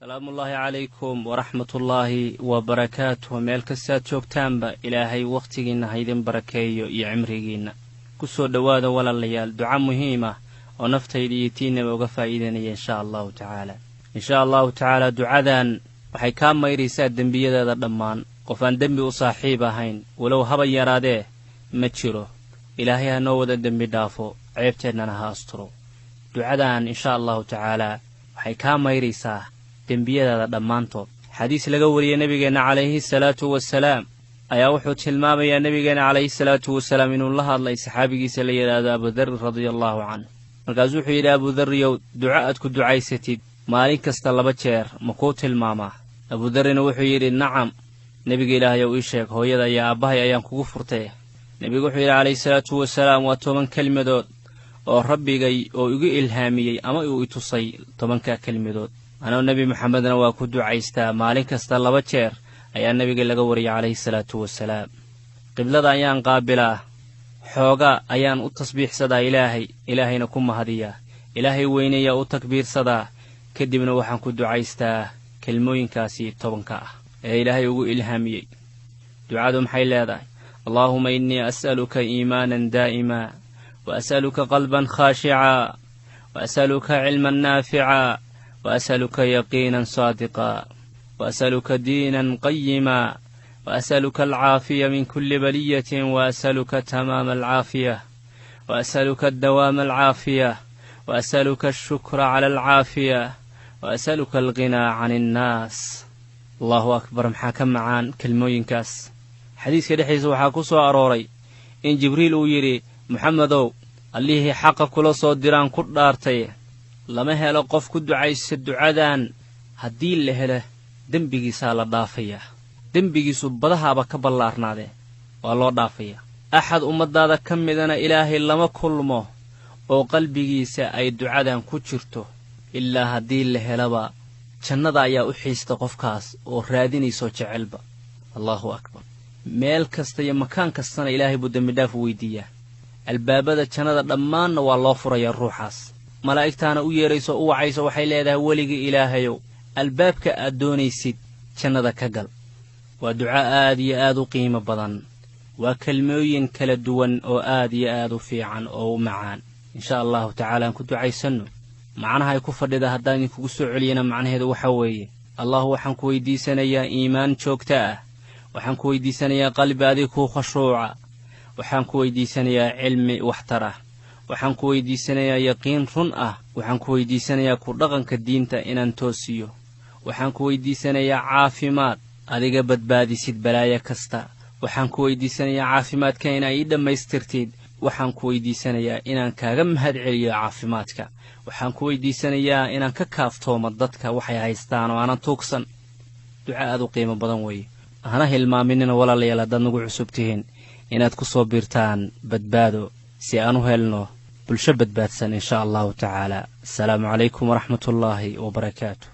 Salaamuullaahi calaykum waraxmatullaahi wabarakaatuh. Meel kastaad joogtaanba, Ilaahay wakhtigiinna haydin barakeeyo iyo cimrigiinna. Ku soo dhowaada, walaalayaal, duca muhiim ah oo naftayda iyo tiinaba uga faa'iidanaya, insha Allahu tacaala. Insha Allahu tacaala, ducadan waxay kaa mayraysaa dembiyadaada dhammaan. Qof aan dembi u saaxiib ahayn, walow haba yaraadee, ma jiro. Ilaahay ha noo wada dembi dhaafo, ceebteennana ha asturo. Ducadan, insha Allahu tacaala, waxay kaa mayraysaa dembiyadaada dhammaantood. Xadiis laga wariyey nebigeenna calayhi salaatu wasalaam ayaa wuxuu tilmaamayaa nebigeenna calayhi salaatu wasalaam inuu la hadlay saxaabigiisa la yidhaahdo Abudar radia Allahu canhu. Markaasuu wuxuu yidhi: "Abudariyow, duco aad ku ducaysatid maalin kasta laba jeer ma kuu tilmaamaa?" Abudarrina wuxuu yidhi: "Nacam, Nebiga Ilaahayow, ii sheeg, hooyada iyo aabbahay ayaan kugu furtay." Nebigu wuxuu yidhi calayhi salaatu wasalaam: "Waa 10 kelmadood oo Rabbigay oo igu ilhaamiyey ama uu i tusay 10-ka kelmadood. Anoo Nebi Maxamedna waa ku ducaystaa maalin kasta laba jeer," ayaa nebiga laga wariyey calayhi salaatu wasalaam. "Qiblada ayaan qaabilaa, xoogaa ayaan u tasbiixsadaa Ilaahay, Ilaahayna ku mahadiyaa, Ilaahay weynayaa, u takbiirsadaa. Kadibna waxaan ku ducaystaa kelmooyinkaasi 10-ka ah ee Ilaahay ugu ilhaamiyey." Ducadu maxay leedahay? "Allaahuma innii as'aluka iimaanan daa'ima, wa as'aluka qalban khaashica, wa as'aluka cilman naafica, wa as'aluka yaqiinan saadiqa, wa as'aluka diinan qayima, wa as'aluka alcaafiya min kulli baliyatin, wa as'aluka tamaama alcaafiya, wa as'aluka dawaama alcaafiya, wa as'aluka alshukra cala alcaafiya, wa as'aluka alghinaa can innaas." Allahu akbar! Maxaa ka macaan kelmooyinkaas? Xadiiska dhexdiisa waxaa ku soo arooray in Jibriil uu yidhi: "Moxamedow, Allihii xaqa kula soo diraan ku dhaartay, lama helo qof ku ducaysta ducadan, haddii la helo dembigiisaa la dhaafayaa, dembigiisu badahaaba ka ballaarnaadee waa loo dhaafayaa. Axad ummaddaada ka midana Ilaahay lama kulmo oo qalbigiisa ay ducadan ku jirto, ilaa haddii la helaba jannada ayaa u xiista qofkaas oo raadinaysoo jecelba." Allahu akbar! Meel kasta iyo makaan kastana Ilaahay buu dembidhaaf u weydiiyaa. Albaabada jannada dhammaanna waa loo furayaa ruuxaas. Malaa'igtaana u yeerayso, u wacayso, waxay leedahay: "Weligii Ilaahayow, albaabka aad doonaysid jannada ka gal." Waa duco aad iyo aad u qiimo badan, waa kelmooyin kala duwan oo aad iyo aad u fiican oo u macaan. Insha Allahu tacaala aan ku ducaysanno. Macnaha ay ku fadhida haddaan idinkugu soo celiyana, macnaheedu waxa weeye: Allahu, waxaan ku weydiisanayaa iimaan joogta ah, waxaan ku weydiisanayaa qalbi adig kuu khashuuca, waxaan ku weydiisanayaa cilmi waxtar ah, waxaan ku weydiisanayaa yaqiin run ah, waxaan ku weydiisanayaa ku dhaqanka diinta inaan toosiyo, waxaan ku weydiisanayaa caafimaad adiga badbaadisid balaayo kasta, waxaan ku weydiisanayaa caafimaadka inaa ii dhammaystirtid, waxaan ku weydiisanayaa inaan kaaga mahad celiyo caafimaadka, waxaan ku weydiisanayaa inaan ka kaaftoomo dadka waxay haystaan oo aanan tuugsan. Duco aad u qiimo badan weeye. Hana hilmaaminina, walaalayaal, haddaad nagu cusub tihiin, inaad ku soo biirtaan Badbaado si aan u helno bulsho badbaadsan, insha Allahu tacaala. Asalaamu calaykum waraxmatullaahi wabarakaatu.